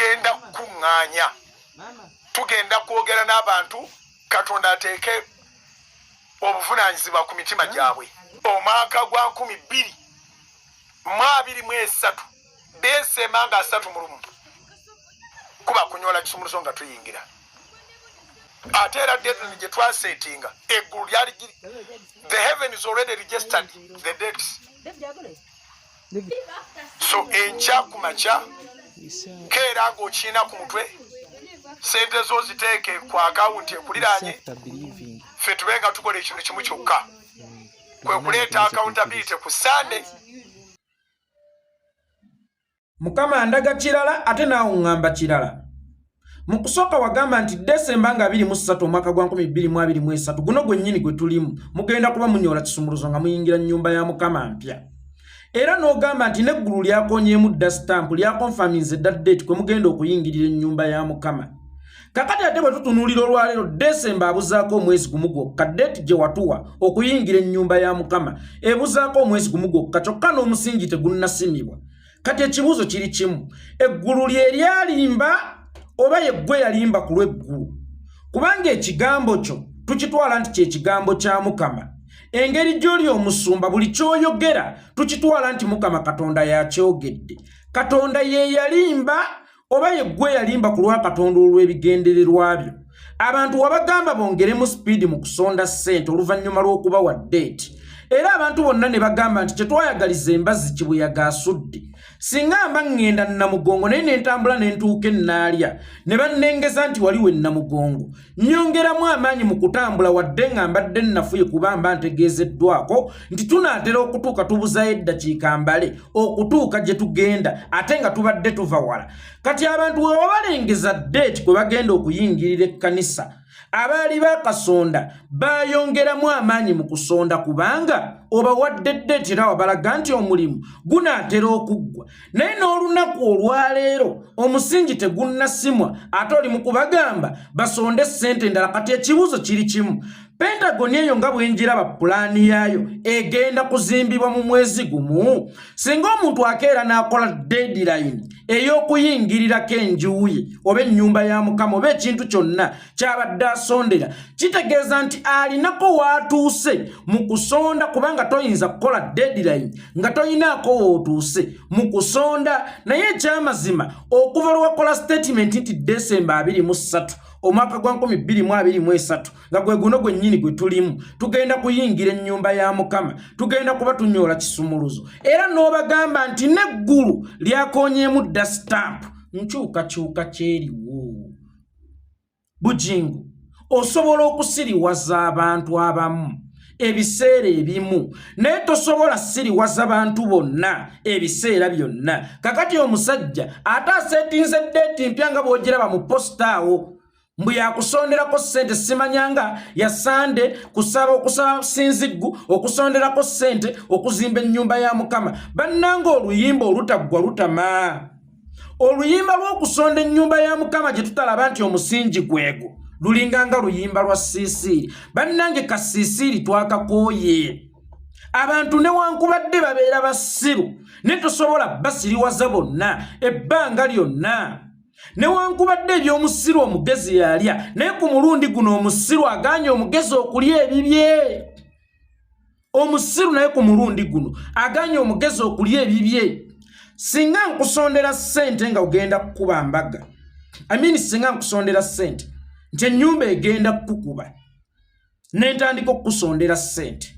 Tugenda kukuŋŋaanya, tugenda kwogera n'abantu. Katonda ateeke obuvunaanyizibwa ku mitima gyabwe. Omwaka gwa 2023, Desemba nga 31, kuba kunyola kisumuluzo nga tuyingira. Ate era deadline gye twasetinga, eggulu lyali, the heaven is already registered the dates. So enkya ku makya keera ng'okiina ku mutwe, sente zo ziteeke ku akawunti ekuliraanye. Ffe tube nga tukola ekintu kimu kyokka, kwe kuleeta accountability ku Sande. Mukama andaga kirala, ate naawe oŋŋamba kirala. Mu kusooka wagamba nti Desemba nga 23 omwaka gwa 2023, guno gwennyini gwe tulimu, mugenda kuba munyoola kisumuluzo nga muyingira nnyumba ya Mukama mpya. Era n'ogamba nti n'eggulu lyakonyeemu dda sitampu, lyakonfaminze dda date kwe mugenda okuyingirira ennyumba ya Mukama. Kakati ate bwe tutunuulira olwaleero, Desemba abuzaako omwezi gumu gwokka. Date gye watuwa okuyingira ennyumba ya Mukama ebuzaako omwezi gumu gwokka, kyokka n'omusingi tegunnasimibwa. Kati ekibuuzo kiri kimu: eggulu lye lyalimba oba yeggwe yalimba ku lw'eggulu? Kubanga ekigambo kyo tukitwala nti kyekigambo kya Mukama. Engeri gy'oli omusumba, buli ky'oyogera tukitwala nti Mukama Katonda yakyogedde. Katonda ye yalimba oba yeggwe yalimba ku lwa Katonda olw'ebigendererwa byo? Abantu wabagamba bongeremu sipiidi mu kusonda ssente oluvannyuma lw'okubawa date, era abantu bonna ne bagamba nti kyetwayagaliza embazzi kibuyaga asudde. Singa mba ŋŋenda Namugongo, naye ne ntambula ne ntuuka Ennaalya ne bannengeza nti waliwo Ennamugongo, nnyongeramu amaanyi mu kutambula wadde nga mbadde nnafuye, kuba mba ntegeezeddwako nti tunaatera okutuuka, tubuzayo eddakiika mbale okutuuka gye tugenda, ate nga tubadde tuva wala. Kati abantu we wabalengeza date kwe bagenda okuyingirira ekkanisa, abaali bakasonda bayongeramu amaanyi mu kusonda, kubanga obawadde date era wabalaga nti omulimu gunaatera okuggwa. Naye n'olunaku olwaleero omusingi tegunnasimwa, ate oli mu kubagamba basonde ssente endala. Kati ekibuuzo kiri kimu: Pentagoni eyo nga bwenjiraba pulaani yaayo, egenda kuzimbibwa mu mwezi gumu? Singa omuntu akeera n'akola deadline ey'okuyingirirako enju ye oba ennyumba ya Mukama oba ekintu kyonna kyabadde asondera, kitegeeza nti alinako waatuuse mu kusonda, kubanga toyinza kukola deadline nga toyinaako wootuuse mu kusonda. Naye ekyamazima, okuva lwe wakola statement nti Desemba 23 omwaka gwa 2023, nga gwe guno gwennyini gwe tulimu, tugenda kuyingira ennyumba ya Mukama, tugenda kuba tunyoola kisumuluzo, era n'obagamba nti n'eggulu lyakonyeemu dda stamp, nkyukakyuka kyeriwo? Bugingo, osobola okusiriwaza abantu abamu ebiseera ebimu, naye tosobola siriwaza bantu bonna ebiseera byonna. Kakati omusajja ate asetinze date mpya nga bw'ogiraba mu poster awo, mbu yakusonderako ssente, simanyanga ya Sande kusaba, okusaba sinziggu, okusonderako ssente okuzimba ennyumba ya Mukama. Bannanga, oluyimba olutaggwa lutama. Oluyimba lw'okusonda ennyumba ya Mukama gye tutalaba nti omusingi gwego, lulinganga luyimba lwa siisiiri. Bannange, kasiisiiri twakakooye. Abantu newankubadde babeera basiru, ne tosobola basiriwaza bonna ebbanga lyonna. Newankubadde ebyomusiru omugezi yalya, naye ku mulundi guno omusiru aganye omugezi okulya ebibye. Omusiru naye ku mulundi guno aganye omugezi okulya ebibye. Singa nkusondera ssente nga ogenda kukuba mbaga, I mean, singa nkusondera ssente nti ennyumba egenda kukukuba, nentandika okukusondera ssente,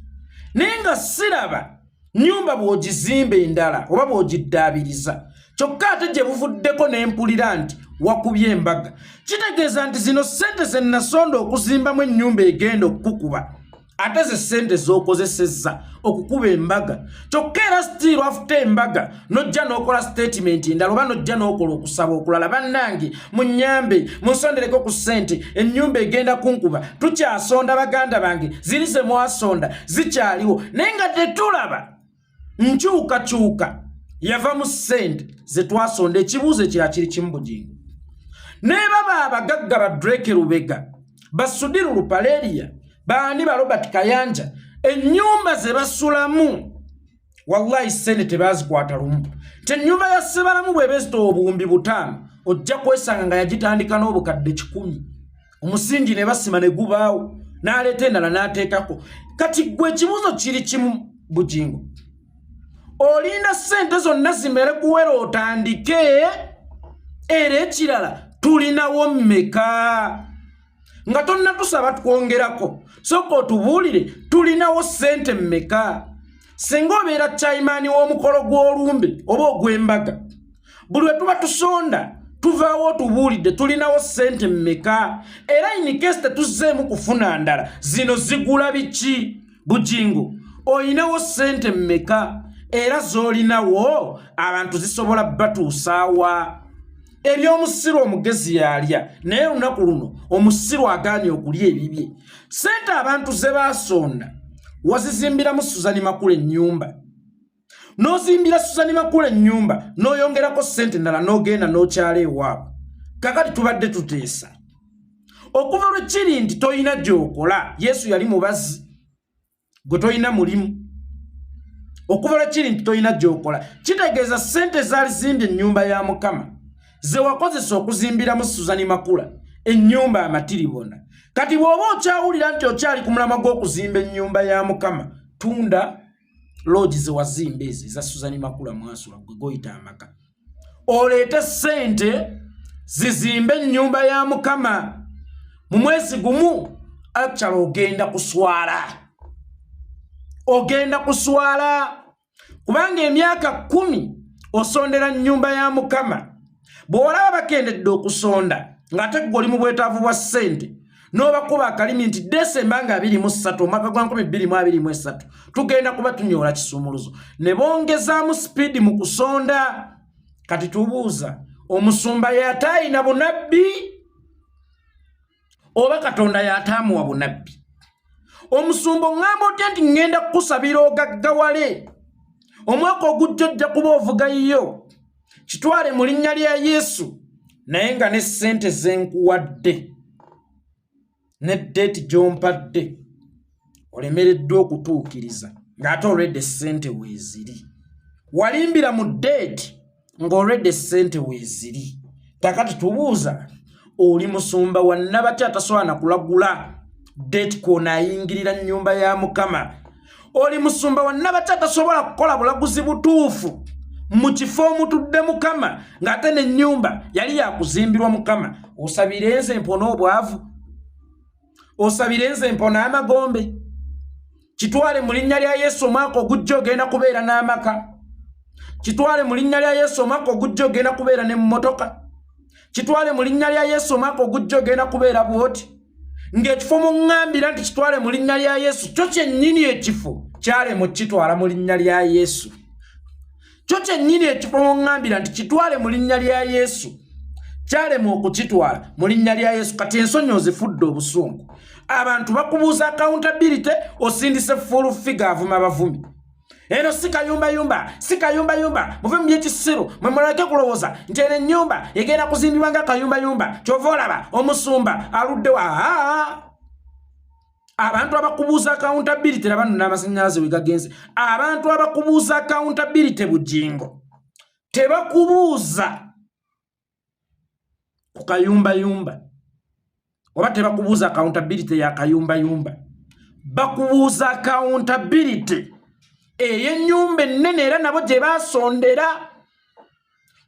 naye nga siraba nyumba bw'ogizimba endala oba bw'ogiddaabiriza, kyokka ate gye buvuddeko ne mpulira nti wakubye embaga, kitegeeza nti zino ssente ze nasonda okuzimbamu ennyumba egenda okukukuba, ate ze ssente z'okozesezza okukuba embaga. Kyokka era still after embaga nojja n'okola statement endala oba nojja n'okola okusaba okulala: "Bannange, munyambe, munsondereko ku ssente, ennyumba egenda kunkuba, tukyasonda. Baganda bange, ziri ze mwasonda zikyaliwo." Naye nga tetulaba nkyukakyuka yava mu ssente ze twasonda. Ekibuuzo ekirala kiri kimu, Bugingo: ne baba abagagga ba Drake Lubega, Basudiru Lupaleria, baani, ba Robert Kayanja, ennyumba ze basulamu, wallahi sente tebazikwata lumu. Nti ennyumba ya Ssebalamu bw'eba ezitowa 5000, ojja kwesanga nga yagitandika n'obukadde 100, omusingi ne basima ne gubaawo, n'aleeta endala n'ateekako. Kati ggwe ekibuuzo kiri kimu, Bugingo, olinda ssente zonna zimere kuwera otandike? Era ekirala, tulinawo mmeka? Nga tonnatusaba twongerako, sooka otubuulire tulinawo ssente mmeka. Singa obeera chairman w'omukolo gw'olumbe oba ogw'embaga, buli lwe tuba tusonda tuvaawo otubuulidde tulinawo ssente mmeka, era in case tetuzzeemu kufuna ndala, zino zigula biki? Bugingo, oyinawo ssente mmeka, era z'olinawo abantu zisobola batuusaawa? Ebyomusiru omugezi yalya, naye olunaku luno omusiru agaanye okulya ebibye. Ssente abantu ze baasonda wazizimbiramu Suzani Makula ennyumba, n'ozimbira Suzani Makula ennyumba, n'oyongerako ssente endala, n'ogenda n'okyala ewaabwe. Kakati tubadde tuteesa, okuva lwe kiri nti toyina gy'okola, Yesu yali mubazi, gwe toyina mulimu, okuva lwe kiri nti toyina gy'okola, kitegeeza ssente zaali zimbye ennyumba ya Mukama ze wakozesa okuzimbiramu Suzani Makula ennyumba amatiribona. Kati bw'oba okyawulira nti okyali ku mulamwa gw'okuzimba ennyumba ya Mukama, tunda loogi ze wazimba ezo eza Suzani Makula mwasula, gwe goyita amaka, oleete ssente zizimbe ennyumba ya Mukama mu mwezi gumu. Actually ogenda kuswala, ogenda kuswala, kubanga emyaka 10 osondera nnyumba ya Mukama. Bw'olaba bakendedde okusonda ng'ate ggwe oli mu bwetaavu bwa ssente, n'obakuba akalimi nti Desemba nga 23 omwaka gwa 2023 tugenda kuba tunyoola kisumuluzo, ne bongezaamu sipiidi mu kusonda. Kati tubuuza, omusumba yataayina bunabbi oba Katonda yataamuwa bunabbi? Omusumba, oŋŋamba otya nti ŋŋenda kukusabira ogaggawale, omwaka ogujja ojja kuba ovugayiyo, kitwale mu linnya lya Yesu, naye nga ne ssente zenkuwadde ne date gy'ompadde olemereddwa okutuukiriza, ng'ate olwedde ssente weeziri? Walimbira mu date ng'olwedde ssente weeziri. Kakati tubuuza, oli musumba wannabaki atasobola na kulagula date kw'onaayingirira nnyumba ya Mukama? Oli musumba wannabaki atasobola kukola bulaguzi butuufu mu kifo omutudde Mukama, ng'ate n'ennyumba yali yakuzimbirwa Mukama? Osabire nze mpona obwavu, osabire nze mpona amagombe, kitwale mu linnya lya Yesu, omwaka ogujja ogenda kubeera n'amaka, kitwale mu linnya lya Yesu, omwaka ogujja ogenda kubeera n'emmotoka, kitwale mu linnya lya Yesu, omwaka ogujja ogenda kubeera bwoti, ng'ekifo muŋŋambira nti kitwale mu linnya lya Yesu, kyo kyennyini ekifo kyalemu kitwala mu linnya lya Yesu. Kyo kyennyini ekifo muŋŋambira nti kitwale mu linnya lya Yesu kyalemu okukitwala mu linnya lya Yesu. Kati ensonyi ozifudde obusungu. Abantu bakubuuza accountability, osindise Full Figure avuma bavumi. Eno si kayumbayumba, si kayumbayumba, muve mu byekisiru mwe, muleke kulowooza nti eno ennyumba egenda kuzimbibwa nga kayumbayumba, kyova olaba omusumba aluddewo. Aa, abantu abakubuuza accountability, laba nno n'amasannyalaze we gagenze. Abantu abakubuuza accountability, Bugingo, tebakubuuza ku kayumbayumba, oba tebakubuuza accountability ya kayumbayumba, bakubuuza accountability ey'ennyumba ennene, era nabo gye basondera,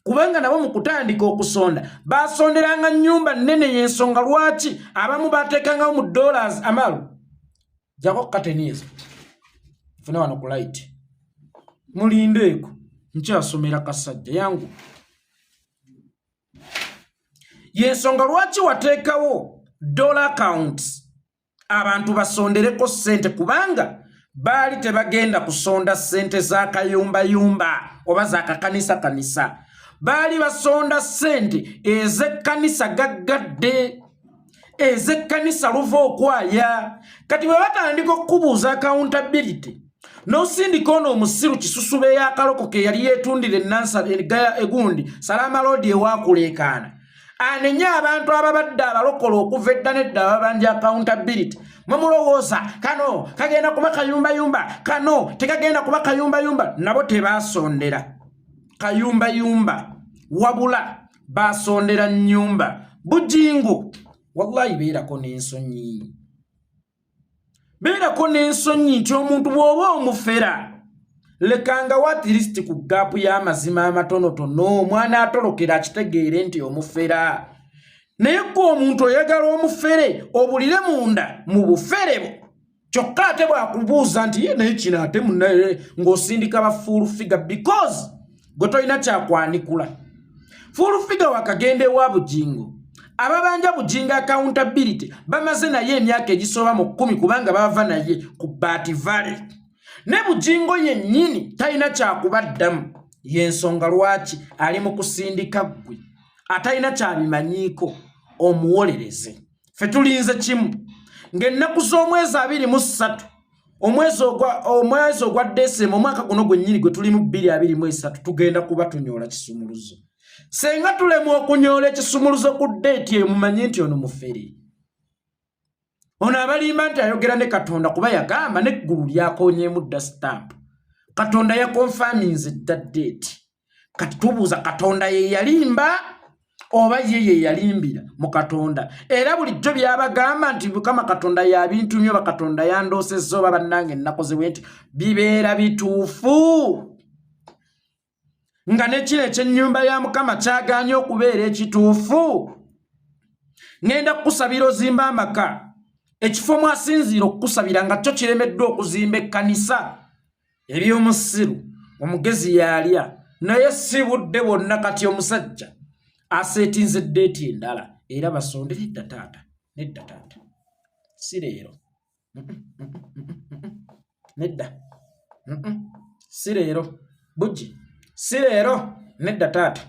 kubanga nabo mu kutandika okusonda basonderanga nnyumba nnene. Y'ensonga lwaki abamu bateekangawo mu dollars. Amalu jako kateni ezo funa wano ku light, mulindeeko, nkyasomera kasajja yangu. Yensonga lwaki wateekawo dollar accounts abantu basondereko ssente, kubanga baali tebagenda kusonda ssente za kayumbayumba oba za kakanisa kanisa, baali basonda ssente ez'ekkanisa gaggadde, ez'ekkanisa luva okwaya. Kati bwe batandika okukubuuza accountability, n'osindika ono omusiru kisusube y'akaloko ke yali yeetundira enansa egundi Salama Road ewakuleekaana, anenye abantu ababadde abalokola okuva edda nedda ababanja accountability. Mwe mulowooza kano kagenda kuba kayumbayumba, kano tekagenda kuba kayumbayumba. Nabo tebasondera. Kayumbayumba, wabula basondera nnyumba. Bujingo, wallahi beerako n'ensonyi, beerako n'ensonyi nti omuntu bw'oba omufera lekanga at least ku gap y'amazima amatonotono, omwana atolokera akitegeere nti omufera. Naye gwe omuntu oyagala omufere obulire munda mu bufere bwo, kyokka ate bwakubuuza nti ye naye kino ate munaye ng'osindika ba full figure, because gwe tolina kyakwanikula. Full figure wakagenda ewa Bujingo, ababanja Bujingo accountability bamaze naye emyaka egisoba mu 10, kubanga bava naye ku Bat Valley. Ne Bujingo yennyini talina kyakubaddamu, yensonga lwaki ali mu kusindika ggwe atalina kyabimanyiiko omuwolereze. Ffe tulinze kimu, ng'ennaku z'omwezi 23 omwezi ogwa Desemba omwaka guno gwennyini gwe tulimu 2023, tugenda kuba tunyoola kisumuluzo. Senga tulemwa okunyoola ekisumuluzo ku date eyo, mumanye nti ono mufere, ono abalimba nti ayogera ne Katonda, kuba yagamba neggulu lyakonyeemu dda stamp, Katonda yakonfaminze dda date. Kati tubuuza, Katonda ye yalimba oba ye ye yalimbira mu Katonda? Era bulijjo byabagamba nti Mukama Katonda yabintumye oba Katonda yandoosezza oba bannange nnakoze bwe nti, bibeera bituufu, nga nekino ekyennyumba ya Mukama kyagaanye okubeera ekituufu. Ŋŋenda kukusabira ozimba amaka, ekifo mwasinziira okukusabira nga kyo kiremeddwa okuzimba ekkanisa. Ebyomusiru omugezi yalya, naye si budde bwonna. Kati omusajja aseetinze date endala era basondere. Edda taata, nedda taata, si leero, nedda, si leero, Bugi, si leero, nedda taata.